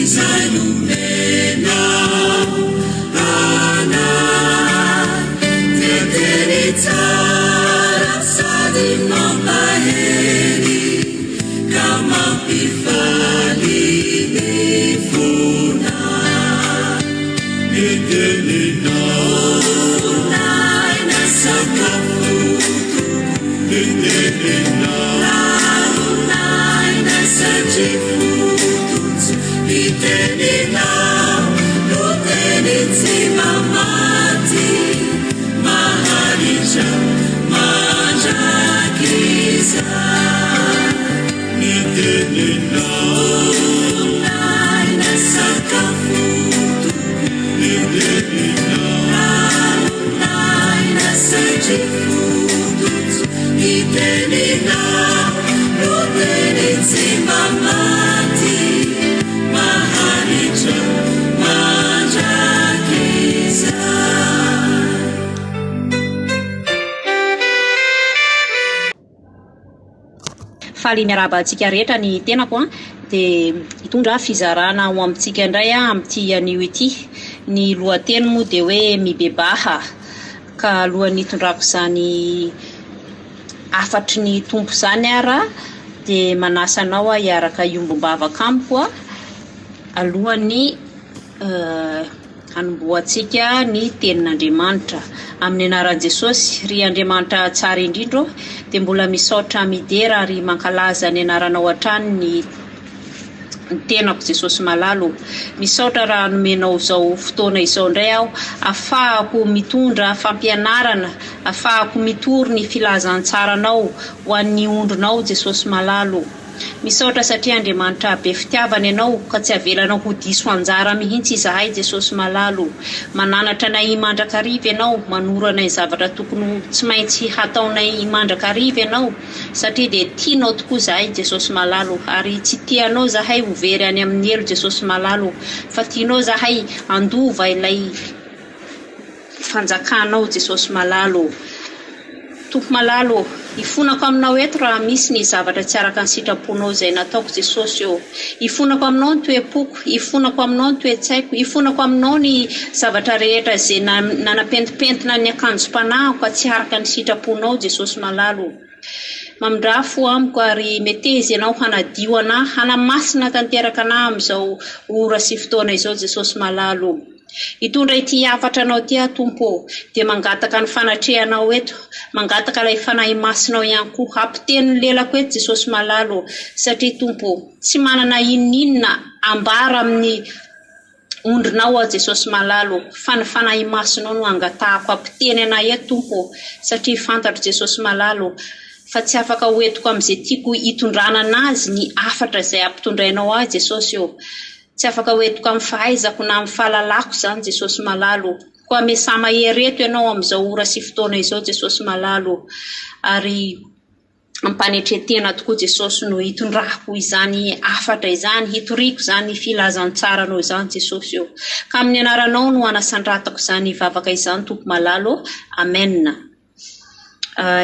Izay nomenao anay dia teny tsara sady mampahery ka mampifaly ny fonay. Ny teninao aina sakafo tokoa. Ny teninao aina satria fototra. Ny teninao no teny tsy mba maty, maharitra mandrakizay. Ny teninao aina sakafo tokoa. Ny teninao aina satria fototra. Ny teninao no teny tsy mba maty, maharitra mandrakizay. Faly miarahaba antsika rehetra ny tenako an, dia hitondra fizarana ho amintsika indray aho amin'ity anio ity. Ny lohateny moa dia hoe mibebaha. Ka alohan'ny hitondrako izany hafatry ny Tompo izany ara dia manasa anao aho hiaraka hiombom-bavaka amiko alohan'ny Hanombohantsika ny Tenin'Andriamanitra. Amin'ny anaran'i Jesosy, ry Andriamanitra tsara indrindra ô, dia mbola misaotra midera ary mankalaza ny anaranao hatrany ny ny tenako Jesosy malala ô. Misaotra raha nomenao izao fotoana izao indray aho afahako mitondra fampianarana, afahako mitory ny filazantsaranao ho an'ny ondrinao Jesosy malala ô. Misaotra satria Andriamanitra be fitiavana ianao ka tsy avelanao ho diso anjara mihintsy izahay Jesosy malala o! Mananatra anay mandrakariva ianao, manoro anay zavatra tokony ho tsy maintsy hataonay mandrakariva ianao satria dia tianao tokoa izahay Jesosy malala o! Ary tsy tianao izahay ho very any amin'ny helo Jesosy malala o! Fa tianao izahay handova ilay Fanjakanao Jesosy malala ô. Tompo malala ô, ifonako aminao eto raha misy ny zavatra tsy araka ny sitraponao izay nataoko Jesosy ô. Ifonako aminao ny toe-poko, ifonako aminao ny toe-tsaiko, ifonako aminao ny zavatra rehetra izay nanapentipentina ny akanjom-panahiko ka tsy araka ny sitraponao Jesosy malala ô. Mamindrà fo amiko ary meteza Ianao hanadio anà, hanamasina tanteraka anà amin'izao ora sy fotoana izao Jesosy malala ô. Hitondra ity hafatra anao ity aho Tompo ô, dia mangataka ny fanatrehanao eto, mangataka ilay Fanahy Masinao ihany koa, hampiteny ny lelako eto Jesosy malala ô, satria Tompo ô, tsy manana inon'inona ambara amin'ny ondrinao aho Jesosy malala ô, fa ny Fanahy Masinao no angatahako hampiteny anay eto Tompo ô, satria fantatro Jesosy malala ô, fa tsy afaka ho entiko amin'izay tiako hitondrana anazy ny hafatra izay ampitondrainao ahy Jesosy ô. Tsy afaka ho entiko amin'ny fahaizako na amin'ny fahalalako izany Jesosy malala o! Koa miasà mahery eto Ianao amin'izao ora sy fotoana izao Jesosy malala o! Ary am-panetren-tena tokoa Jesosy no hitondrako izany hafatra izany, hitoriako izany filazantsaranao izany Jesosy o! Ka amin'ny anaranao no anasandratako izany vavaka izany Tompo malala o! Amen.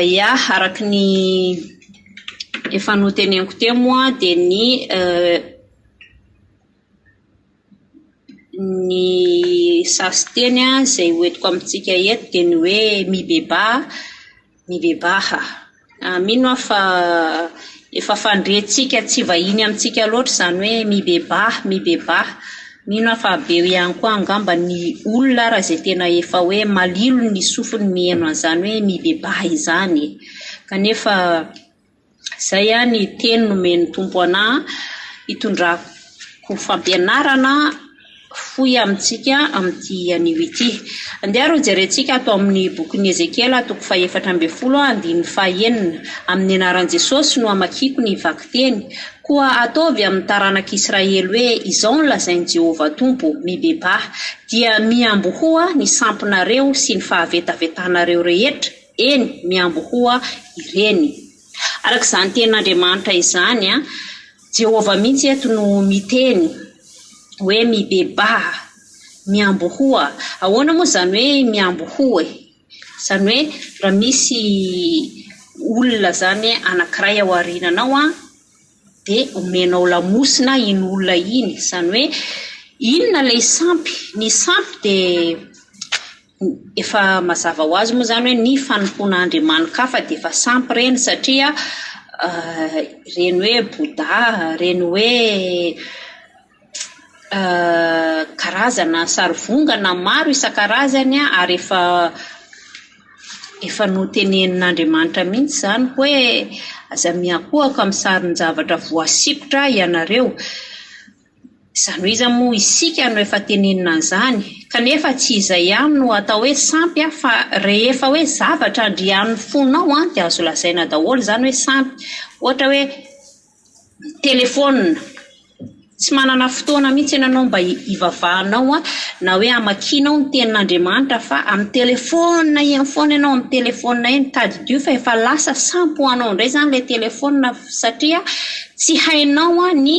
Ya, araka ny efa noteneniko teo moa dia ny ny sasin-teny izay hoentiko amintsika eto dia ny hoe mibebaha, mibebaha. Mino aho fa efa fandrentsika tsy vahiny amintsika loatra izany hoe mibebaha, mibebaha. Mino aho fa be ihany koa angamba ny olona ara izay tena efa hoe malilo ny sofiny mihaino an'izany hoe mibebaha izany e. Kanefa izay ny teny nomen'ny Tompo anà hitondrako fampianarana fohy amintsika amin'ity anio ity. Andeha ary hojerentsika ato amin'ny bokin'i Ezekiela toko fahefatra ambin'ny folo andininy fahenina. Amin'ny anaran'i Jesosy no hamakiako ny vakiteny. Koa ataovy amin'ny taranak'Israely hoe, 'Izao no lazain'i Jehovah Tompo, Mibebaha, dia miambohoa ny sampinareo sy ny fahavetavetanareo rehetra, eny, miambohoa ireny. Araka izany tenin'Andriamanitra izany, Jehovah mihitsy eto no miteny hoe mibebaha, miambohoa. Ahoana moa izany hoe miambohoa e? Izany hoe raha misy olona izany anankiray ao aoriananao an, Dia omenao lamosina iny olona iny. Izany hoe inona ilay sampy? Ny sampy dia efa mazava ho azy moa izany hoe ny fanompoana andriamani-kafa dia efa sampy ireny satria ireny hoe Bouddha, ireny hoe karazana sarivongana maro isan-karazany ary efa efa notenenin'Andriamanitra mihitsy izany hoe aza miankohoka amin'ny sarin-javatra voasikotra ianareo. Izany hoe iza moa isika no efa tenenina an'izany? Kanefa tsy izay ihany no atao hoe sampy fa rehefa hoe zavatra andrianin'ny fonao dia azo lazaina daholo izany hoe sampy. Ohatra hoe telefaonina, tsy manana fotoana mihitsy ianao mba hivavahanao na hoe hamakianao ny tenin'Andriamanitra fa amin'ny telefaonina eny foana ianao, amin'ny telefaonina eny. Tadidio fa efa lasa sampy ho anao indray izany ilay telefaonina satria tsy hainao ny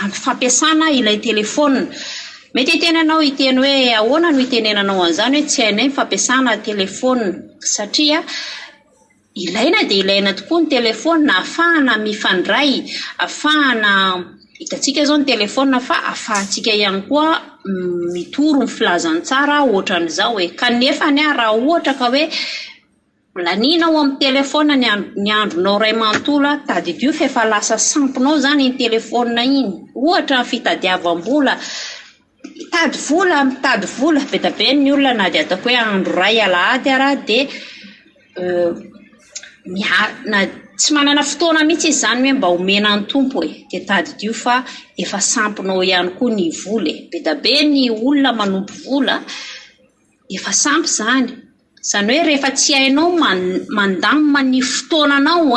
amin'ny fampiasana ilay telefaonina. Mety hiteny ianao hiteny hoe ahoana no hitenenanao an'izany hoe tsy hainay ny fampiasana telefaonina satria ilaina dia ilaina tokoa ny telefaonina ahafahana mifandray, ahafahana hitantsika izao ny telefaonina fa ahafahantsika ihany koa mitory ny filazantsara ohatran'izao e. Kanefa raha ohatra ka hoe Lanianao amin'ny telephone ny ny andronao iray manontolo a, tadidio fa efa lasa sampinao izany iny telephone iny, ohatra ny fitadiavam-bola, mitady vola, mitady vola, be dia be ny olona na dia ataoko hoe andro iray alahady ara dia mia- na tsy manana fotoana mihitsy izy izany hoe mba omena ny Tompo e, dia tadidio fa efa sampinao ihany koa ny vola e, be dia be ny olona manompo vola, efa sampy izany. Izany hoe rehefa tsy hainao mandamina ny fotoananao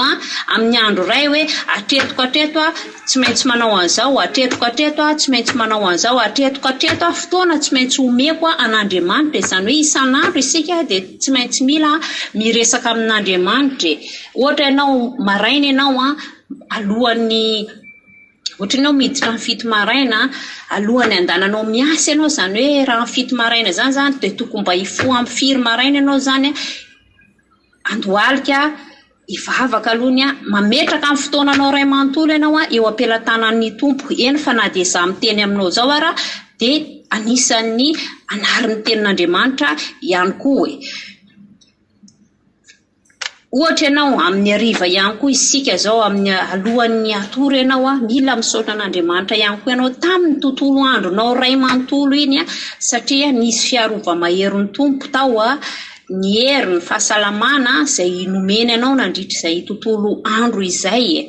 amin'ny andro iray hoe hatreto ka hatreto aho tsy maintsy manao an'izao, hatreto ka hatreto aho tsy maintsy manao an'izao, hatreto ka hatreto aho fotoana tsy maintsy omeko an'Andriamanitra. Izany hoe isan'andro isika dia tsy maintsy mila miresaka amin'Andriamanitra e. Ohatra ianao maraina ianao alohan'ny Ohatra ianao miditra amin'ny fito maraina, alohan'ny handananao miasa ianao, izany hoe raha amin'ny fito maraina izany izany dia tokony mba hifoha amin'ny firy maraina ianao izany handohalika, hivavaka aloha ny mametraka ny fotoananao iray manontolo ianao eo am-pelatanan'ny Tompo. Eny fa na dia izaho miteny aminao izao ara dia anisan'ny anarin'ny tenin'Andriamanitra ihany koa e. Ohatra ianao, amin'ny hariva ihany koa isika izao, amin'ny alohan'ny hatory ianao, mila misaotra an'Andriamanitra ihany koa ianao tamin'ny tontolo andronao iray manontolo iny, satria nisy fiarova-maherin'ny Tompo tao, ny hery, ny fahasalamana izay nomeny anao nandritra izay tontolo andro izay e.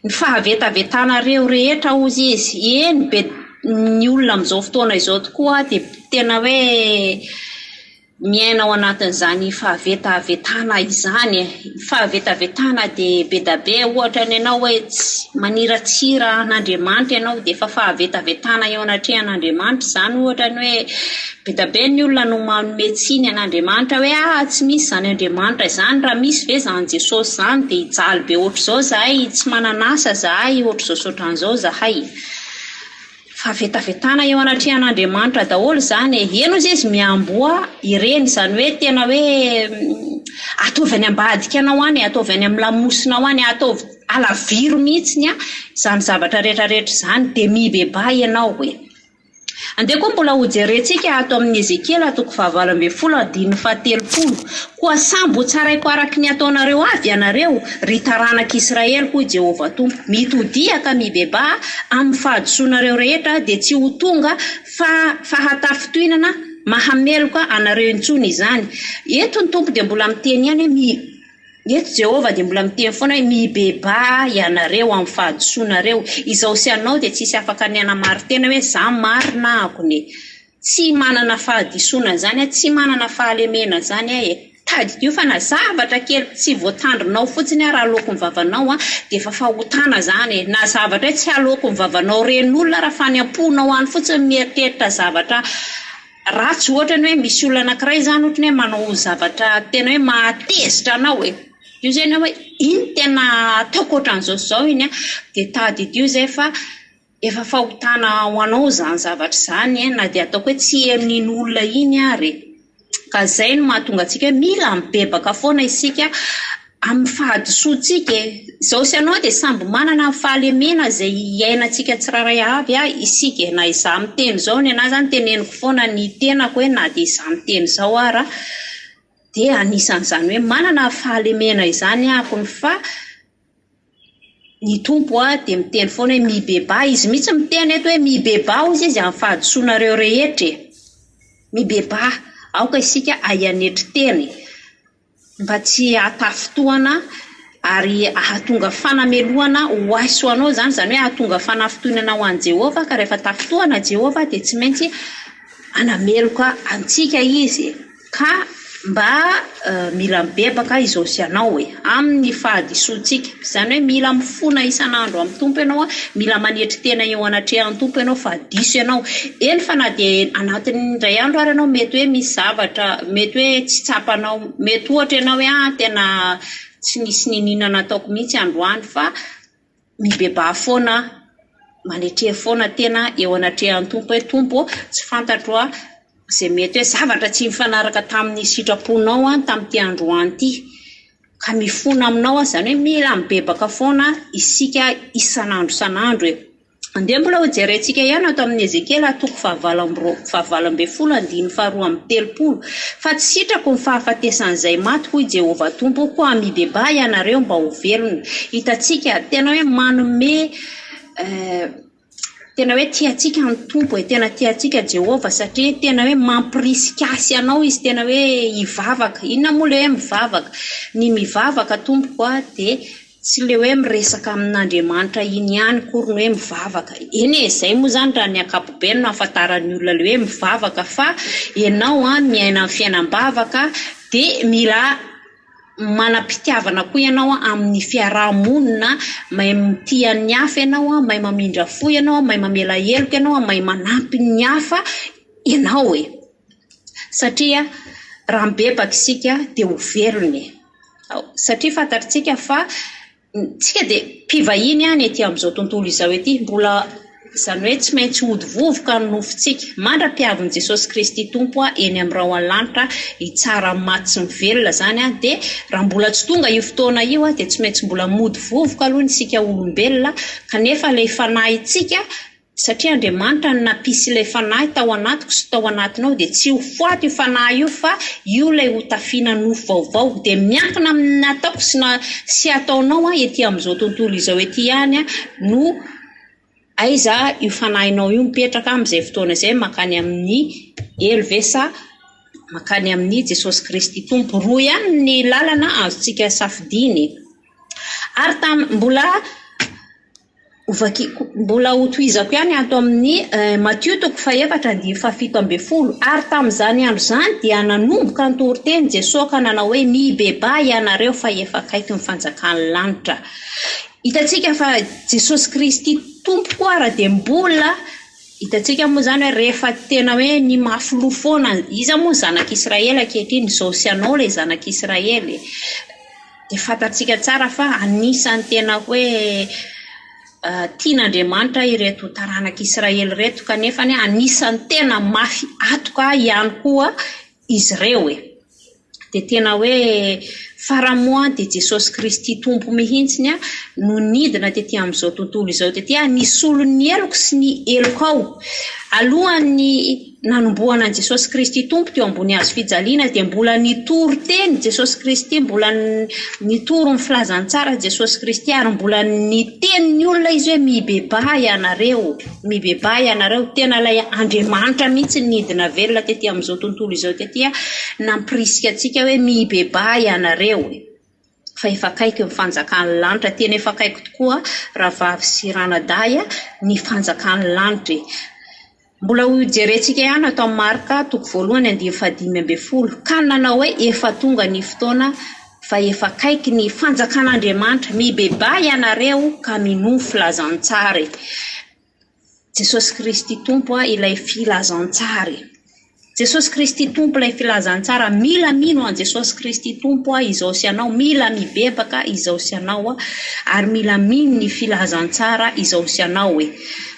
Ny fahavetavetanareo rehetra hozy izy, eny be ny olona amin'izao fotoana izao tokoa dia tena hoe miaina ao anatin'izany fahavetavetana izany e. Ny fahavetavetana dia be da be, ohatra ny anao hoe tsy maniratsira an'Andriamanitra ianao dia efa fahavetavetana eo anatrehan'Andriamanitra izany, ohatra ny hoe be da be ny olona no manome tsiny an'Andriamanitra hoe ah tsy misy izany Andriamanitra izany, raha misy ve izany Jesosy izany dia hijaly be ohatr'izao izahay, tsy manana asa izahay, ohatr'izao sy ohatran'izao izahay. Fahavetavetana eo anatrehan'Andriamanitra daholo izany e! Eny hozy izy miamboha ireny, izany hoe tena hoe ataovy any ambadika anao any e, ataovy any amin'ny lamosinao any, ataovy alaviro mihitsy izany zavatra rehetra rehetra izany dia mibebaha ianao e! Andeha koa mbola hojerentsika ato amin'ny Ezekiela toko fahavalo ambin'ny folo andininy fahatelopolo. Koa samby hotsaraiko araka ny ataonareo avy ianareo, ry taranak'Israely, hoy Jehovah Tompo. Mitodiha ka mibebaha amin'ny fahadisoanareo rehetra, dia tsy ho tonga fahatafintohinana mahameloka anareo intsony izany. Eto ny Tompo dia mbola miteny ihany hoe mi. Eto Jehovah dia mbola miteny foana hoe, Mibebaha ianareo amin'ny fahadisoanareo. Izaho sy ianao dia tsisy afaka ny hanamarin-tena hoe, Izaho marina aho ne. Tsy manana fahadisoana izany aho, tsy manana fahalemena izany aho e. Tadidio fa na zavatra kely tsy voatandrinao fotsiny ara aloaky ny vavanao dia efa fahotana izany e. Na zavatra hoe tsy aloaky ny vavanao ren'olona ara fa any am-ponao any fotsiny mieritreritra zavatra Ratsy ohatra ny hoe misy olona anankiray izany ohatra ny hoe manao zavatra tena hoe mahatezitra anao e. Io izay ianao hoe iny tena ataoko ohatran'izao sy izao iny an, dia tadidio izay fa efa fahotana ho anao izany zavatra izany e, na dia ataoko hoe tsy henon'iny olona iny ary e. Ka izay no mahatonga antsika hoe mila mibebaka foana isika. Amin'ny fahadisoantsika e! Izaho sy ianao dia samby manana ny fahalemena izay iainantsika tsirairay avy isika e! Na izaho miteny izao, ny an'ahy izany teneniko foana ny tenako hoe na dia izaho miteny izao ara dia anisan'izany hoe manana fahalemena izany ahako fa ny Tompo dia miteny foana hoe mibebaha, Izy mihitsy miteny eto hoe mibebaha hozy Izy amin'ny fahadisoanareo rehetra e! Mibebaha, aoka isika hahay-hanetry tena e! Mba tsy hahatafintohana ary hahatonga fanamelohana ho ahy sy ho anao izany, izany hoe hahatonga fanafintohinana ho an'i Jehovah, ka rehefa tafintohana Jehovah dia tsy maintsy hanameloka antsika Izy. Ka mba mila mibebaka izao sy ianao e, amin'ny fahadisoantsika. Izany hoe mila mifona isan'andro amin'ny Tompo ianao, mila manetry tena eo anatrehan'ny Tompo ianao fa diso ianao. Eny fa na dia anatin'ny indray andro ary ianao mety hoe misy zavatra mety hoe tsy tsapanao, mety ohatra ianao hoe ah tena tsy nisy niniana nataoko mihitsy androany fa mibebaha foana, manetre foana tena eo anatrehan'ny Tompo hoe Tompo ô, tsy fantatro ah izay mety hoe zavatra tsy nifanaraka tamin'ny sitraponao aho tamin'ity androany ity. Ka mifona aminao aho, izany hoe mila mibebaka foana isika isan'andro isan'andro e. Andeha mbola hojerentsika ihany ato amin'ny Ezekiela toko fahavalo amby roa, fahavalo ambin'ny folo andininy faharoa amby telopolo, Fa tsy sitrako ny fahafatesan'izay maty, hoy Jehovah Tompo, koa mibebaha ianareo mba ho velona. Hitantsika, tena hoe manome eh, Tena hoe tia antsika ny Tompo e, tena tia antsika Jehovah satria tena hoe mampirisika ahy sy anao Izy tena hoe hivavaka. Inona moa ilay hoe mivavaka? Ny mivavaka tompoko a dia tsy ilay hoe miresaka amin'Andriamanitra iny ihany akory ny hoe mivavaka. Eny e, izay moa izany raha ny ankapobeny no ahafantaran'ny olona ilay hoe mivavaka fa ianao an miaina ny fiainam-bavaka dia mila Manam-pitiavana koa ianao amin'ny fiaraha-monina, mahay mitia ny hafa ianao, mahay mamindra fo ianao, mahay mamela heloka ianao, mahay manampy ny hafa ianao e! Satria raha mibebaka isika dia ho velona e! Satria fantatritsika fa Tsika dia mpivahiny ihany ety amin'izao tontolo izao ety, mbola izany hoe tsy maintsy hody vovoka ny nofontsika, mandra-piavin'i Jesosy Kristy Tompo eny amin'ny rahon'ny lanitra hitsara ny maty sy ny velona izany dia raha mbola tsy tonga io fotoana io dia tsy maintsy mbola mody vovoka aloha isika olombelona kanefa ilay fanahintsika Satria Andriamanitra no nampisy ilay fanahy tao anatiko sy tao anatinao dia tsy ho foaty io fanahy io fa io ilay ho tafiana nofo vaovao. Dia miankina amin'ny ataoko sy na sy ataonao an ety amin'izao tontolo izao ety ihany no aiza io fanahinao io mipetraka amin'izay fotoana izay mankany amin'ny helo ve sa mankany amin'i Jesosy Kristy Tompo. Roa ihany ny lalana azontsika safidiana e. Ary tam mbola Hovakiko, mbola hotohizako ihany ato amin'ny Matio toko fahefatra andininy fahafito ambin'ny folo, Ary tamin'izany andro izany dia nanomboka nitory-teny Jesoa ka nanao hoe, Mibebaha ianareo fa efa akaiky ny fanjakan'ny lanitra. Hitantsika fa Jesosy Kristy Tompo koa ara dia mbola, hitantsika moa izany hoe rehefa tena hoe ny mafy loha foana, iza moa ny zanak'Israely ankehitriny, izao sy anao ilay zanak'Israely e. Dia fantatsika tsara fa anisan'ny tena hoe tian'Andriamanitra ireto taranak'Israely ireto, kanefa anisan'ny tena mafy hatoka ihany koa izy ireo e. Dia tena hoe farany moa dia Jesosy Kristy Tompo mihitsy no nidina tety amin'izao tontolo izao tety, nisolo ny heloko sy ny helokao. Alohan'ny nanombohana an'i Jesosy Kristy Tompo teo ambony hazo fijaliana dia mbola nitory teny Jesosy Kristy, mbola nitory ny filazantsara Jesosy Kristy ary mbola niteny ny olona Izy hoe mibebaha ianareo, mibebaha ianareo. Tena ilay Andriamanitra mihitsy nidina velona tety amin'izao tontolo izao tety nampirisika antsika hoe mibebaha ianareo fa efa akaiky ny fanjakan'ny lanitra. Tena efa akaiky tokoa rahavavy sy ranadahy ny fanjakan'ny lanitra e. Mbola ho jerentsika ihany ato amin'ny Marka toko voalohany andininy fahadimy ambin'ny folo, ka nanao hoe efa tonga ny fotoana fa efa akaiky ny fanjakan'Andriamanitra, mibebaha ianareo ka minoa ny filazantsara e. Jesosy Kristy Tompo ilay filazantsara e. Jesosy Kristy Tompo ilay filazantsara, mila mino an'i Jesosy Kristy Tompo aho izao sy ianao, mila mibebaka izao sy ianao ary mila mino ny filazantsara izao sy ianao e.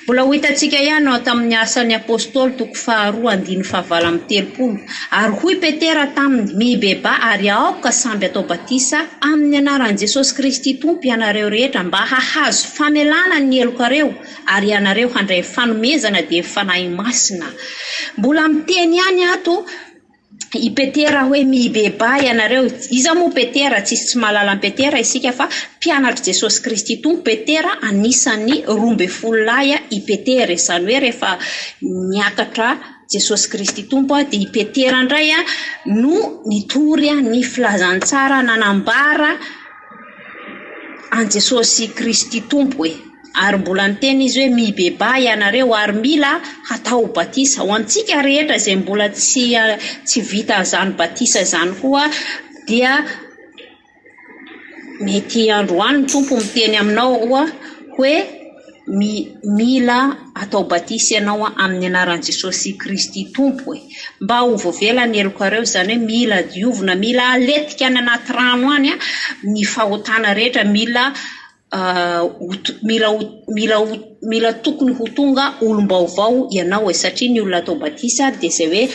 Mbola ho hitantsika ihany ao tamin'ny Asan'ny Apostoly toko faharoa andininy fahavalo amby 30. Ary hoy Petera taminy, Mibebaha ary aoka samby atao batisa amin'ny anaran'i Jesosy Kristy Tompo ianareo rehetra mba hahazo famelana ny helokareo ary ianareo handray fanomezana dia Fanahy Masina. Mbola miteny ihany ato i Petera hoe mibebaha ianareo. Iza moa Petera? Tsisy tsy mahalala an'i Petera isika fa mpianatr'i Jesosy Kristy Tompo Petera, anisan'ny 12 lahy i Petera. Izany hoe rehefa niakatra Jesosy Kristy Tompo dia i Petera indray no nitory ny filazantsara, nanambara an'i Jesosy Kristy Tompo e. Ary mbola niteny izy hoe mibebaha ianareo ary mila hatao batisa. Ho antsika rehetra izay mbola tsy vita izany batisa izany koa dia mety androany ny Tompo miteny aminao hoe mila atao batisa ianao amin'ny anaran'i Jesosy Kristy Tompo e. Mba ho voavela ny helokareo, izany hoe mila diovina, mila aletika any anaty rano any ny fahotana rehetra, mila mila tokony ho tonga olom-baovao ianao e, satria ny olona atao batisa dia izay hoe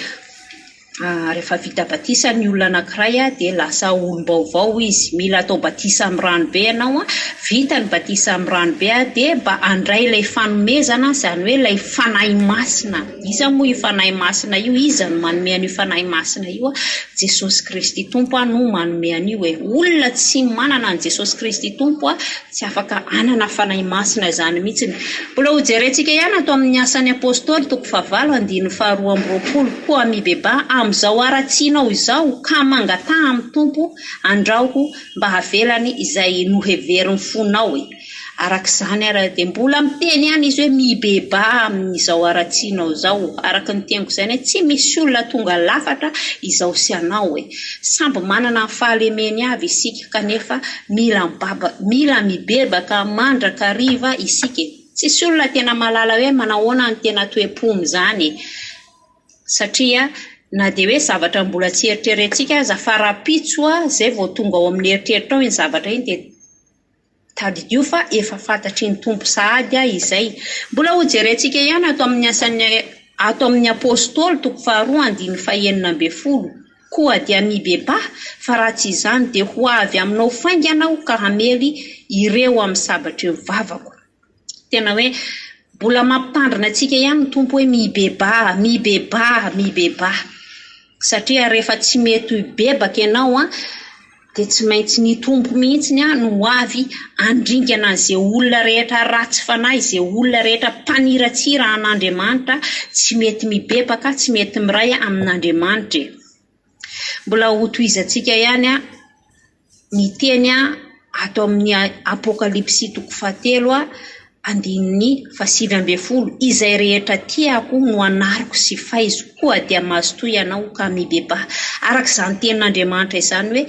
rehefa vita batisa ny olona anankiray dia lasa olom-baovao izy. Mila atao batisa amin'ny rano be ianao, vita ny batisa amin'ny rano be dia mba handray ilay fanomezana, izany hoe ilay Fanahy Masina. Iza moa io Fanahy Masina io? Iza no manome an'io Fanahy Masina io? Jesosy Kristy Tompo no manome an'io e. Olona tsy manana an'i Jesosy Kristy Tompo tsy afaka hanana Fanahy Masina izany mihitsy. Mbola hojerentsika ihany ato amin'ny Asan'ny Apostoly toko fahavalo andininy faharoa amby roapolo. Koa mibebaha amin'izao haratsianao izao ka mangataha amin'ny Tompo andrao mba havelany izay noheverin'ny fonao e. Araka izany ary dia mbola miteny ihany izy hoe mibebaha amin'izao haratsianao izao. Araka ny teniko izany hoe tsy misy olona tonga lafatra izao sy anao e. Samby manana ny fahalemeny avy isika kanefa mila mibebaka mandrakariva isika e. Tsisy olona tena mahalala hoe manahoana ny tena toe-pony izany e. Satria na dia hoe zavatra mbola tsy eritreretintsika aza fa rahampitso izay vao tonga ao amin'ny eritreritrao iny zavatra iny dia tadidio fa efa fantatry ny Tompo sahady izay. Mbola hojerentsika ihany ato amin'ny asan'ny ato amin'ny Apostoly toko faharoa andininy fahenina ambin'ny folo. Koa dia mibebaha fa raha tsy izany dia ho avy aminao faingana aho ka hamely ireo amin'ny sabatry ny vavako. Tena hoe mbola mampitandrina antsika ihany ny Tompo hoe mibebaha, mibebaha, mibebaha. Satria rehefa tsy mety hibebaka ianao dia tsy maintsy ny Tompo mihitsy no ho avy handringana an'izay olona rehetra ratsy fanahy, izay olona rehetra mpaniratsira an'Andriamanitra, tsy mety mibebaka, tsy mety miray amin'Andriamanitra e. Mbola hotohizantsika ihany ny teny ato amin'ny Apokalypsy toko fahatelo andininy fahasivy ambin'ny folo. Izay rehetra tiako no anariko sy faizo, koa dia mazotoa ianao ka mibebaha. Araka izany tenin'Andriamanitra izany hoe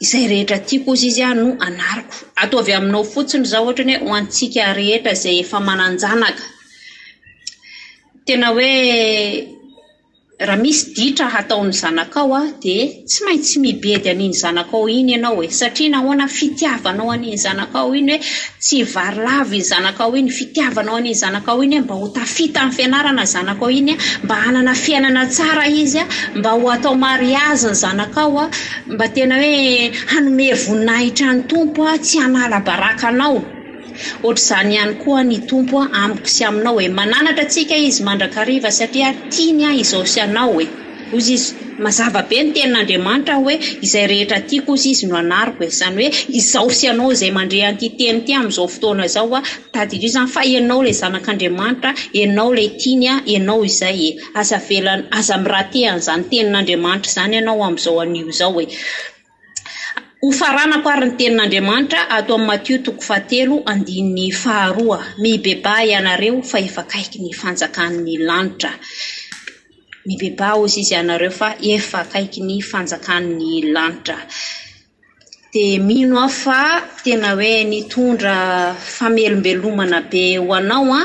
izay rehetra tiako hozy izy no anariko. Ataovy aminao fotsiny izao ohatra ny hoe ho antsika rehetra izay efa manan-janaka. Tena hoe raha misy ditra hataon'ny zanakao dia tsy maintsy mibedy an'iny zanakao iny ianao e. Satria nahoana fitiavanao an'iny zanakao iny hoe tsy varilavo iny zanakao iny, fitiavanao an'iny zanakao iny mba ho tafita amin'ny fianarana zanakao iny, mba hanana fiainana tsara izy, mba ho atao mariazy ny zanakao, mba tena hoe hanome voninahitra ny Tompo, tsy hanala baraka anao. Ohatr'izany ihany koa ny Tompo amiko sy aminao e. Mananatra antsika Izy mandrakariva satria tiany izao sy anao e. Hoy Izy, mazava be ny tenin'Andriamanitra hoe izay rehetra tiako hoy Izy no anariko e. Izany hoe izao sy anao izay mandre an'ity teny ity amin'izao fotoana izao, tadidio izany fa ianao ilay zanak'Andriamanitra, ianao ilay tiany, ianao izay e. Aza avela, aza mi-rater an'izany tenin'Andriamanitra izany ianao amin'izao anio izao e. Hofaranako ary ny tenin'Andriamanitra ato amin'ny Matio toko fahatelo andininy faharoa. Mibebaha ianareo fa efa akaiky ny fanjakan'ny lanitra. Mibebaha hoy izy ianareo fa efa akaiky ny fanjakan'ny lanitra. Dia mino aho fa tena hoe nitondra famelombelomana be ho anao,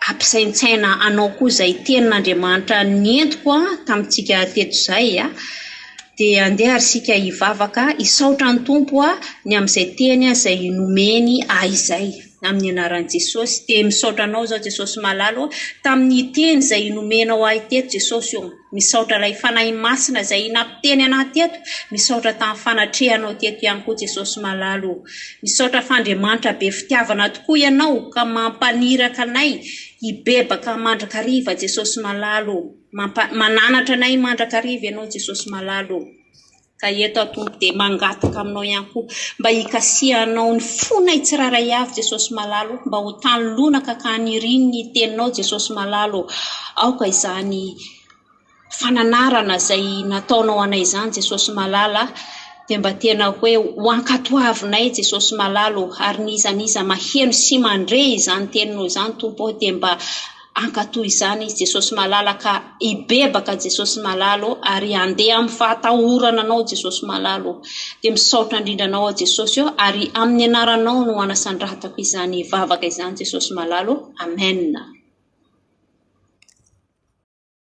ampisaintsaina anao koa izay tenin'Andriamanitra nentiko tamintsika teto izay. Dia andeha ary isika hivavaka, hisaotra ny Tompo ny amin'izay teny izay nomeny ahy izay. Amin'ny anaran'i Jesosy. Dia misaotra Anao izao Jesosy malala ô, tamin'ny teny izay nomenao ahy teto Jesosy ô. Misaotra ilay Fanahy Masina izay nampiteny anah teto. Misaotra tamin'ny fanatrehanao teto ihany koa Jesosy malala ô. Misaotra fa Andriamanitra be fitiavana tokoa Ianao ka mampaniraka anay hibebaka mandrakariva Jesosy malala ô. Mampa, mananatra anay mandrakariva Ianao Jesosy malala ô. Ka eto aho Tompo dia mangataka aminao ihany koa mba hikasihanao ny fonay tsirairay avy Jesosy malala o, mba ho tany lonaka ka haniriny ny teninao Jesosy malala o. Aoka izany fananarana izay nataonao anay izany Jesosy malala dia mba tena hoe ho ankatoavinay Jesosy malala o, ary n'iza n'iza maheno sy mandre izany teninao izany Tompo o dia mba Hankatò izany izy Jesosy malala ka hibebaka Jesosy malala ô ary handeha amin'ny fahatahorana Anao Jesosy malala ô. Dia misaotra indrindra Anao aho Jesosy ô ary amin'ny anaranao no anasandratako izany vavaka izany Jesosy malala ô. Amen.